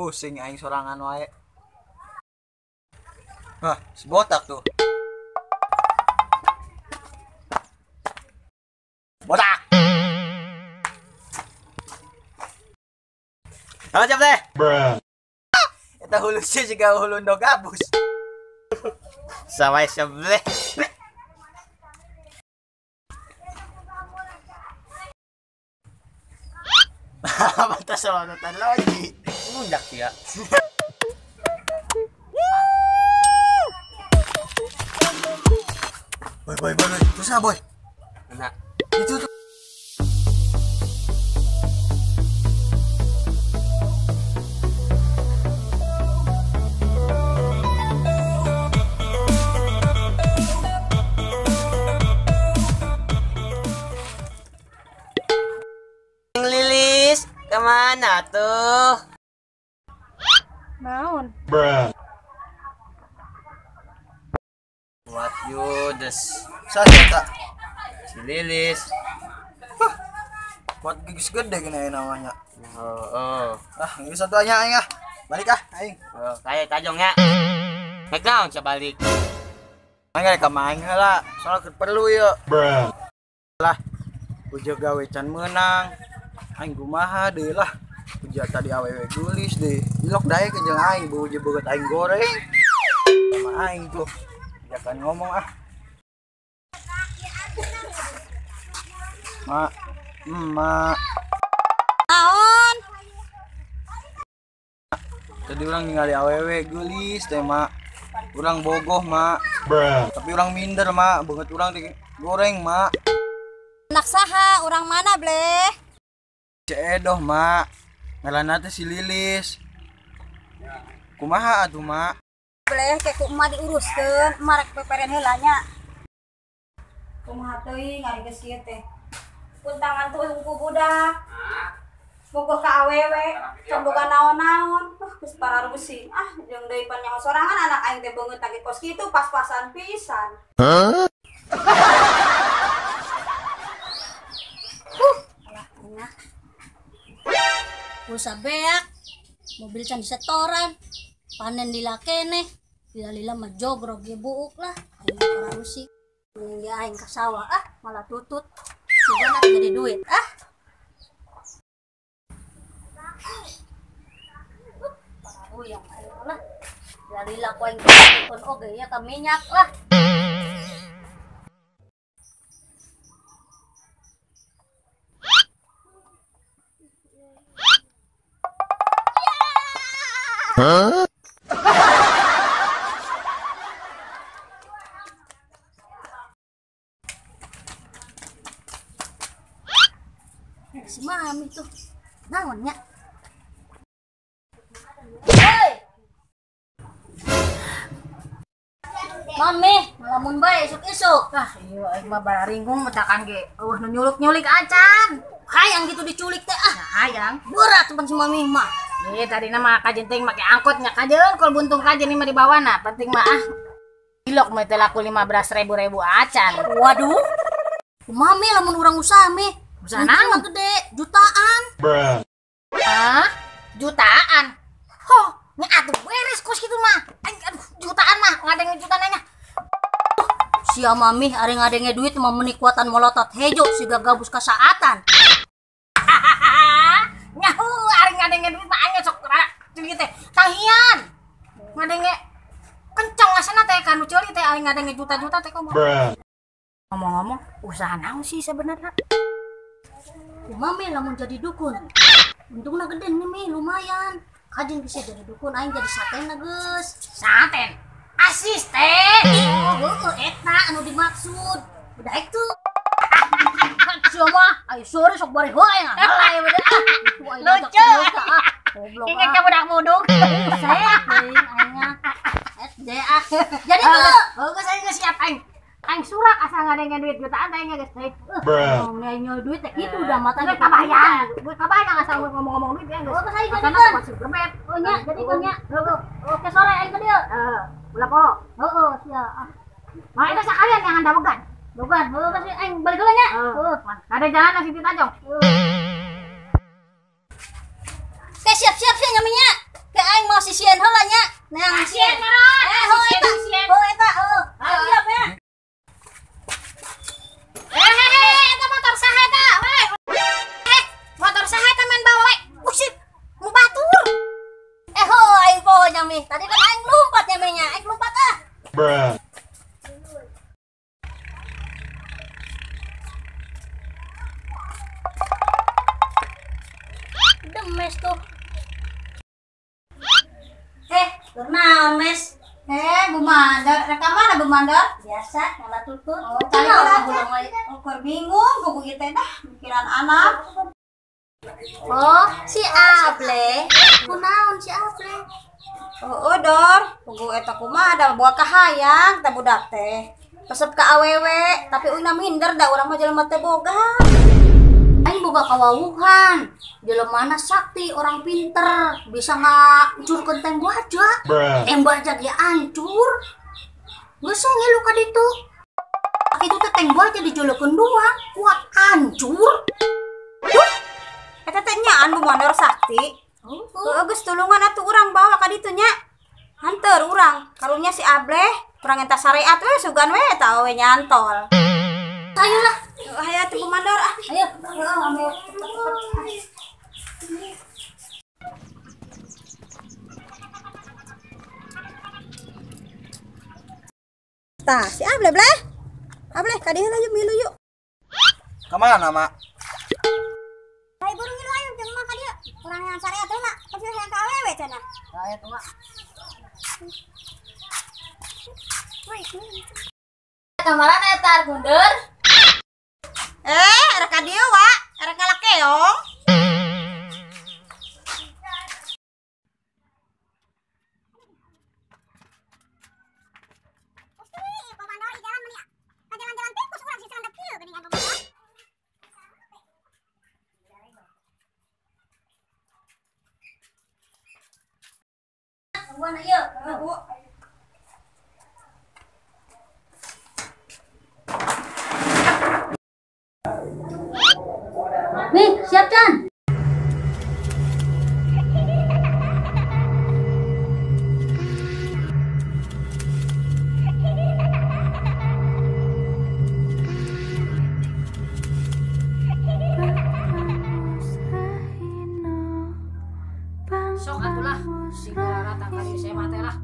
Pusing aing sorangan wae. Hah, si botak tuh. Botak. Halo siap teh. Bruh. Eta hulu sih juga hulu ndog gabus. Sawai sebleh. Batas solotan lagi. Mundak ya. Boy, boy, boy, boy. Terus ah, boy. Nah, itu tuh. Lilis, kemana tuh? Naon? Bruh. What you des? Saya tak. Si Lilis. Hah. Kuat gigis gede gini namanya. Oh, oh. Ah, nggak bisa tuanya aing ah. Balik ah, aing. Oh, kayak tajong ya. Rek naon sia balik? Aing rek ka maing heula, soalnya perlu yeuh. Bruh. Lah, ujug gawe can meunang. Aing kumaha deui lah. Uja tadi awewe geulis deui. Ilok dae ke jeung aing, beuh beungeut aing goreng. Sama aing tuh. Jangan ngomong ah. Mak, mak. Naon? Tadi orang ningali awewe geulis teh, mak. Urang bogoh, mak. Bruh. Tapi urang minder, mak. Beungeut urang digoreng, mak. Anak saha, urang mana, bleh? Ceedoh, mak. Ngaranna teh si Lilis. Kumaha atuh, mak? Bleh, kayak ku emak diuruskeun, emak rek peperen heula nya. Kumaha teuing ari geus kieu teh. Puntangan tuh ku budak. Bogoh ka awewe, can boga naon-naon. Geus pararusing. Ah, jeung deui pan nyaho sorangan anak aing teh beungeut teh kos kitu pas-pasan pisan. Huh? Alah nya. Pulsa beak, mobil can disetoran, panen lila keneh, lila-lila mah jogrok ge buuk lah, aing pararusik. Mending ge aing ka sawah ah, malah tutut. Sugana jadi duit ah. Pararuyang aing lah. Lila-lila ku aing pun oge ya ka minyak lah. Huh? Si mami tuh naon nya? Hei! Mami, ngelamun bae isuk-isuk. Ah, iya aing mah bararinggung metakan ge. Eueuh nu nyuluk-nyulik acan. Hayang gitu diculik teh ah. Nah, hayang. Berat teman si mami mah. Iya tadi nama kajen teh make angkot nya kajen kalau buntung kajen ini mah dibawa nah penting mah ah. Ilok mah teh laku 15.000 acan. Waduh. Mami lamun urang usaha mi. Usaha naon gede, jutaan. Bruh. Hah? Jutaan? Ho, nya atuh beres kos kitu mah. Aduh, jutaan mah ngadenge jutaan nya. Sia mami ari ngadenge duit mah meuni kuatan molotot hejo siga gabus kasaatan. Nyahu ari ngadenge duit mah anya sok rada ceuli teh. Tanghian. Ngadenge kenceng asana teh kanu ceuli teh ari ngadenge juta-juta teh komo. Ngomong-ngomong, usaha naon sih sebenarnya? Mami lamun jadi dukun. Untungna gede nih mi, lumayan. Kajen bisa jadi dukun aing jadi saten na geus. Saten? Asisten. Oh, heueuh eta anu dimaksud. Udah itu. Sia mah, ayo sore sok bari wae ngahalai we ah. Lucu. Goblok. Ingat ka budak muduk. Buset teuing aing mah. SD ah. Jadi teu. Heuh geus aing geus siap aing. Aing surak asal ngadenge duit jutaan teh geus teh. Bruh. Ngomongnya duit teh kitu udah mata geus kabayang. Geus kabayang asal ngomong-ngomong duit ya geus. Oh, geus aing jadikeun. Oh nya, jadikeun nya. Heueuh. Oke sore aing ka dieu. Heeh. Ulah po. Heeh, sia. Mah eta sakalian yang dawegan. Bukan, heueuh geus aing balik heula nya. Heeh. Ada jalan nasi Tajong. Oke, siap-siap sih nyaminya. Ke aing mau sisieun heula nya. Neang sisieun maron. Heuh eta. Heuh eta heuh. Siap ya. Eta motor saha eta? Weh. Motor saha eta main bawa we. Usip. Mu batur. Heuh aing poho nya mi. Tadi kan aing lompat nya mi nya. Aing lompat ah. Bruh. Demes tuh. Naon mes? Bu Mandor, rek ka mana Bu Mandor? Biasa, ngalah tutur. Oh, cari lah ukur bingung buku kita dah mikiran anak. Oh, si Able. Kunaon si Able? Oh, Dor, pugu eta kumaha da buah kahayang teh budak teh. Resep ka awewe, tapi uing minder da urang mah jelema teh boga. Aing boga kawawuhan. Jelema sakti, orang pinter, bisa ngancurkeun tembok aja. Tembok aja dia hancur. Geus ngilu ka ditu. Kitu teh tembok aja dijolokeun doang, kuat hancur. Duh. Eta teh nyaan Bu Mandor sakti. Heeh, geus tulungan atuh urang bawa ka ditu nya. Hanteur urang, karunya si Ableh, kurang eta syariat we sugan we eta we nyantol. Ayolah, ayo atuh Bu Mandor ah. Ayo. Tah, si Ableh bleh. Ableh ka dieu yuk milu yuk. Ka mana, Mak? Ayo buru ngilu ayo jeung mah ka dieu. Urang yang syariat heula, pasti hayang ka awewe cenah. Ayo tuh, Mak. Kamaran eta mundur. Rek ka dieu, Wak. Rek ngalakeong. Tungguan ayo. Nih, siap Chan. Sok atulah sing ratang ka dieu saya mah teh lah.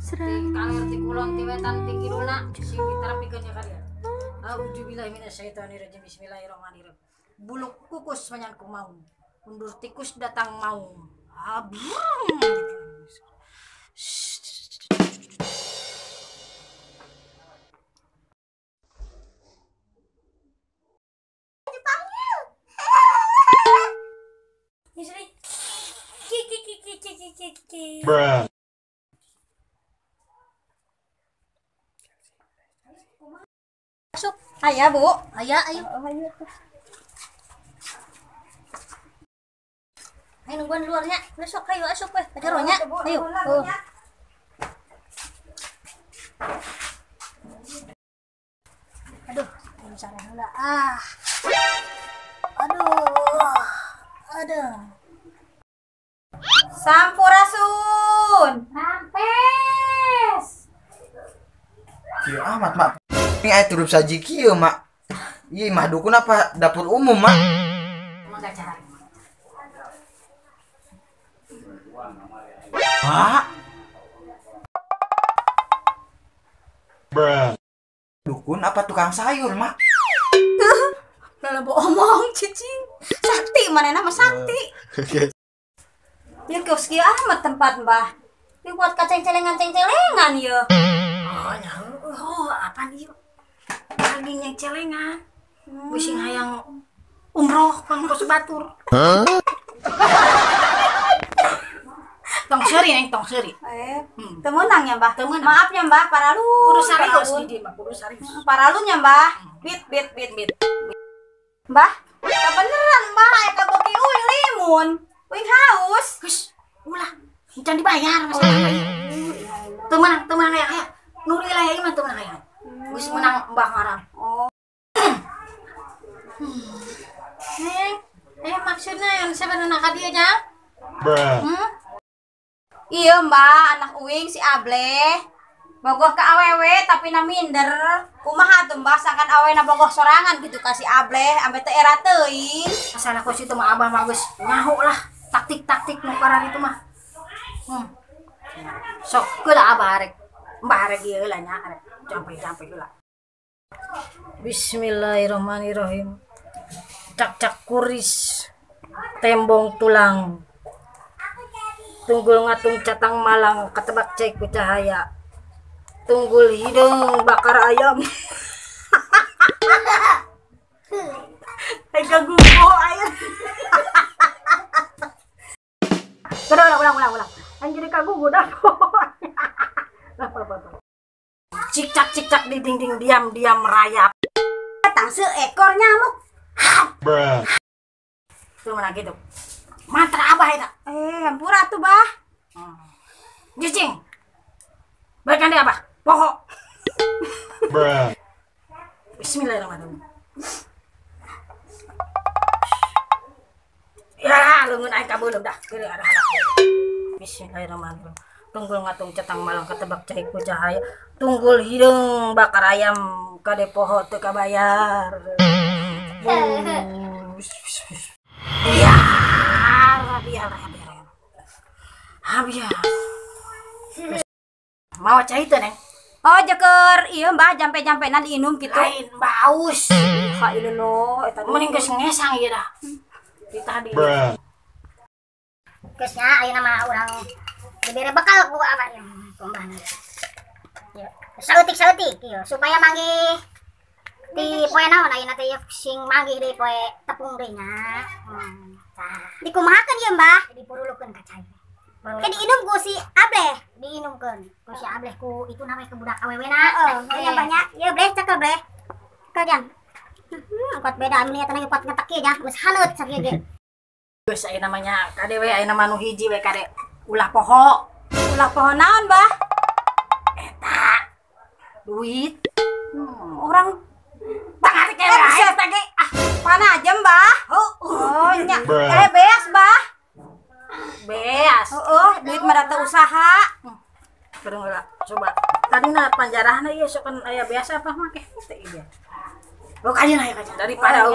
Ti kaler ti kulon ti wetan ti kidulna sing diterapikeun nya ka dieu. Auzubillahi minasyaitonirrajim. Bismillahirrahmanirrahim. Buluk kukus manyanku mau, undur tikus datang mau. Abrum. Dipanggil. Istri. Ki ki ki ki ki ki ki. Bruh. Masuk. Aya, Bu. Aya, ayo. Ayo. Ayo nungguan luarnya. Besok ayo asup we, kajaronya. Ayo. Aduh, ini sare heula. Ah. Aduh. Aduh. Sampurasun. Rampes. Kieu amat, Mak. Ini aya turup saji kieu, Mak. Ieu mah dukun apa dapur umum, Mak? Mangga cara. Mak. Bruh. Dukun apa tukang sayur, Mak? Lalu omong cicing. Sakti manehna mah sakti. Ieu geus kieu amat tempat, Mbah. Ieu buat kaceng-celengan-ceng-celengan ieu. Oh, nya heuh, apaan ieu? Lagi nyeng-celengan. Bisi hayang umroh pangkos batur. Tong seuri neng, tong seuri. Teu meunang nya, Mbah. Maaf nya, Mbah, paralun. Kudu serius di dieu mah, kudu serius. Paralun nya, Mbah. Bit bit bit bit. Mbah, beneran Mbah eta beuki euy limun. Uing haus. Geus, ulah. Can dibayar masalahna ieu. Teu meunang aya aya. Nuri lah ieu mah teu meunang aya. Geus meunang Mbah ngaran. Oh. Neng, maksudna yang sebenarnya ka dieu nya? Bruh. Iya Mbak, anak uing si Ableh. Bogoh ka awewe tapi na minder. Kumaha tuh Mbak, sangkan awena bogoh sorangan gitu ka si Ableh, ambe teu era teuing. Masalah kos itu mah abah mah geus nyaho lah taktik-taktik nu karar itu mah. Sok keula abah arek. Mbah arek ieu heula nya arek jampe-jampe heula. Bismillahirrahmanirrahim. Cak-cak kuris tembong tulang. Tunggul ngatung catang malang ketebak cai ku cahaya. Tunggul hidung bakar ayam. Ay kagupo ayam. Ulang. Anjir kagugo dah. Cicak-cicak di dinding diam-diam merayap. Datang seekor nyamuk. Bruh. Tuh mana gitu. Mantra abah eta. Hampura tuh, Bah. Cicing. Balikan deh abah. Poho. Bruh. Bismillahirrahmanirrahim. Ya, leungeun aing kabeuleum dah. Geureuh ada anak. Bismillahirrahmanirrahim. Tunggul ngatung cetang malang ketebak cai ku cahaya. Tunggul hidung bakar ayam kade poho teu kabayar. Ya, biar. Biar. Mau cai teh, Neng? Oh, jeker ieu Mbah jampe-jampena diinum kitu. Lain baus. Ha ieu eta mending geus ngesang ieu dah. Di tadi. Geus nya ayeuna mah urang dibere bekal ku abah ieu kumbahna. Ieu saeutik-saeutik ieu supaya manggih di poe naon ayeuna teh ieu sing manggih deui poe tepung deui nya. Tah. Dikumahakeun ieu Mbah? Dipurulukeun ka cai. Ke diinum ku si Ableh, diinumkeun ku si Ableh ku itu namanya ke budak awewena. Heeh, nya banyak. Ieu bleh cekel bleh. Cekel jang. Angkot beda anu eta kuat ngetek ieu jang, geus haneut sakieu ge. Geus aya namanya kade we aya nama nu hiji we kade. Ulah poho. Ulah poho naon, Bah? Eta duit. Orang tangan kene eta ge. Ah, mana aja, Mbah? Oh, nya. Beas, Bah. Beas. Heeh, duit mah teu usaha. Kurang heula. Coba. Tadi na panjarahna ieu sok kan aya biasa apa make teh ieu. Oh, kajeun aya kajeun daripada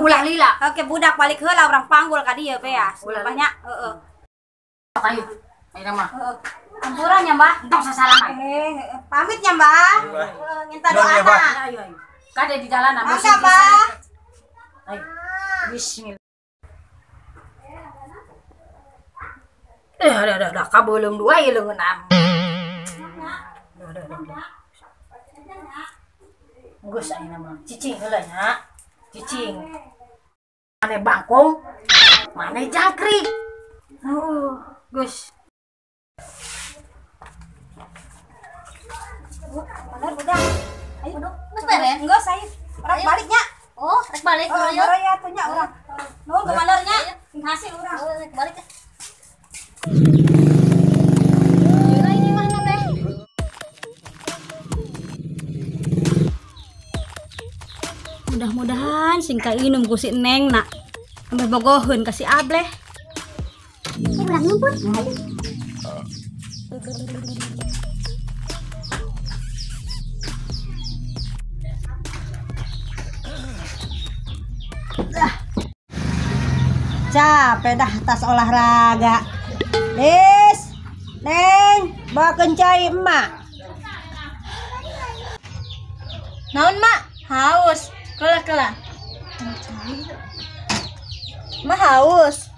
ulah lila. Oke, budak balik heula urang panggul ka dieu beas. Banyak, heeh. Ayo. Ayo mah. Heeh. Hampura nya, Mbah. Entong sasalaman. Pamit nya, Mbah. Minta doana. Ayo, ayo. Kade di jalan Mangga, Mbah. Ayo. Bismillah. Ada kabeuleum dua ieu leungeun am. Udah. Geus ayeuna mah cicing heula nya. Cicing. Mane bangkong, mane jangkrik. Heeh, geus. Bener budak. Ayo duduk. Geus beres? Geus ayo. Urang balik nya. Oh, rek balik dulu ya. Oh, ya atuh nya urang. Nuhun komandernya. Sing hasil urang. Rek balik. Mudah-mudahan sing kainum ku si Neng nak sampai bogoheun ka si Ableh. Urang ngumpul. Capek dah tas olahraga. Des, Neng, bawakeun cai emak. Naon mak? Haus. Kela-kela. Mak haus.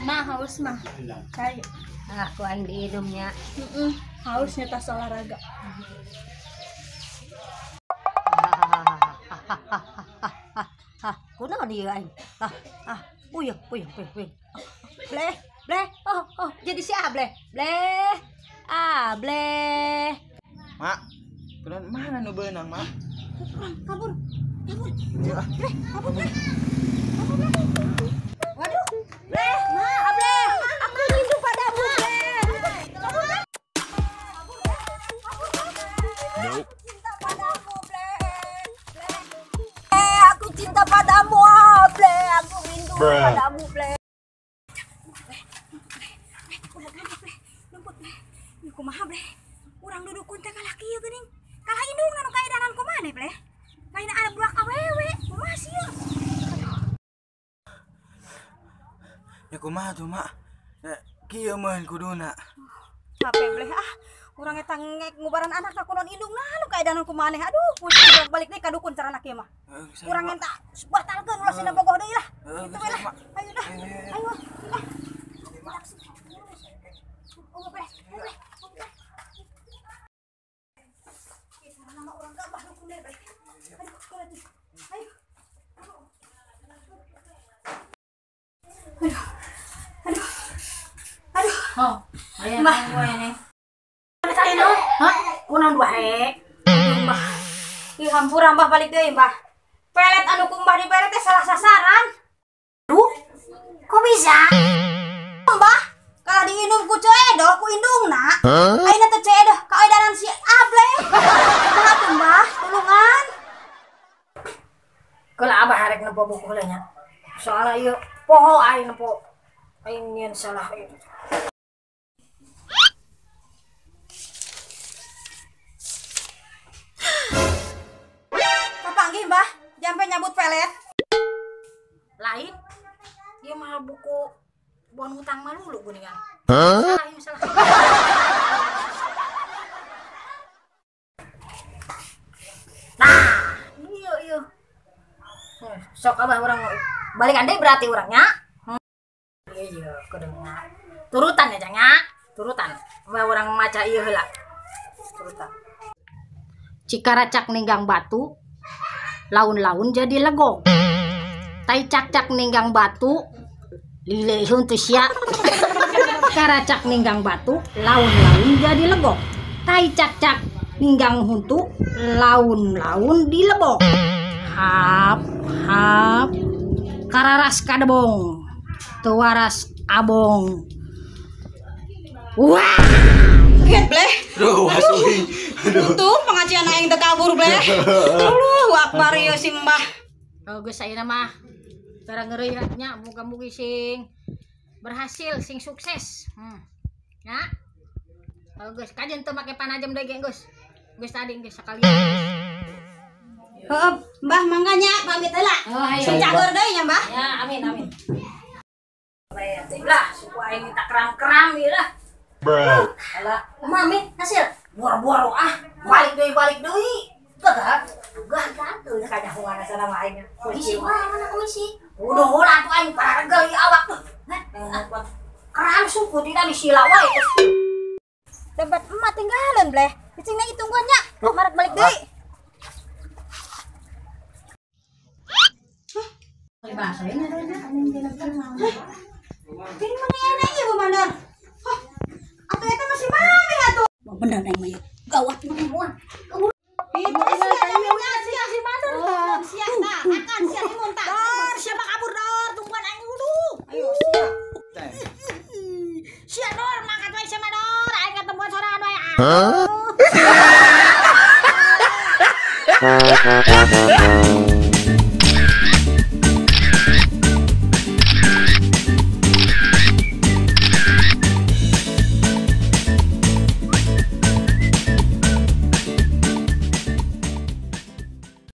Mak haus mah. Cai. Ah, ku aing diinumnya. Heeh, hausnya tas olahraga. Kunaon ieu aing? Puyeng, puyeng, puyeng, puyeng. Bleh, bleh. Oh, oh, jadi si Ableh. Bleh. Ableh. Mak, kunaon mana nu beunang, Mak? Kurang, kabur. Kabur. Iya. Bleh, kabur, bleh. Kabur, bleh. Waduh. Bleh, Mak, Ableh. Aku rindu padamu, Bleh. Kabur, bleh. Nope. Cinta padamu, Bleh. Bleh, aku cinta padamu, Bleh. Aku rindu padamu, Bleh. Kumaha tuh mak? Kieu meureun kuduna. Capek bleh ah. Urang eta ngek ngubaran anak ka kunaon indungna nu kaedanan ku maneh. Aduh, pusing balik deui ka dukun carana kieu mah. Urang eta batalkeun ulah sina bogoh deui lah. Kitu we lah. Ayo dah. Ayo. Ah. Aduh. Aduh. Aduh. Oh, ayo Mbah. Ini. Hah? Kunaon wae? Mbah. Ieu hampura Mbah balik deui, Mbah. Pelet anu ku Mbah dibere teh salah sasaran. Duh. Kok bisa? Mbah, kalau diinum ku Ceu Edoh ku indungna. Ayeuna teh Ceu Edoh kaedanan si Able. Kumaha tuh, Mbah? Tulungan. Keula abah arek nempo buku heula nya. Soalna ieu poho aing nempo. Aing nyeun salah ieu. Kapanggih, Mbah? Jampe nyabut pelet. Lain. Ieu mah buku bon hutang malulu geuningan. Salah ini salah. Nah, ieu ieu. Sok abah urang balikan deui berarti urangnya. Iya, kudunya. Turutan ya, Jang ya. Turutan. Abah urang maca ieu heula. Turutan. Cikaracak ninggang batu, laun-laun jadi legong. Tai cak-cak ninggang batu, lilehun teu sia. Karacak ninggang batu, laun-laun jadi legong. Tai cak-cak ninggang huntu, laun-laun dilebok. Hap hap kararas kadebong, tuaras abong. Wah, lihat bleh. Aduh, asuh. Untung pengajian aing teu kabur bleh. Allahu akbar ieu si Mbah. Oh, geus ayeuna mah. Tara ngeureui nya, muga-mugi sing berhasil, sing sukses. Ya. Oh, geus kajen teu make panajem deui ge geus. Geus tadi geus sakalian. Heeh, Mbah mangga nya pamit heula. Oh, ayo. Sing cager deui nya, Mbah. Ya, amin amin. Lah, suku aing minta keram-keram ieu lah. Bruh. Alah, kumaha Mi? Hasil? Boro-boro ah, balik deui. Gagah. Gagah tuh kanyahoan asana mah aing. Komisi wae mana komisi? Udah heula atuh aing pararegel ieu awak tuh. Keram suku tidak disila wae. Dompet emak tinggalan bleh. Cicingna ditungguan nya. Marek balik deui. Ini mana enak ieu Bu Mandor? Hah, atuh eta masih mami atuh. Bener aing mah ieu. Gawat mah moal. Itu sia nya sia si Mandor tah. Sia tah, akan sia limun tah. Dor, siapa kabur dor? Tungguan aing dulu. Ayo sia. Sia dor, mangkat wae sia mah dor. Aing ketemuan sorangan wae. Huh?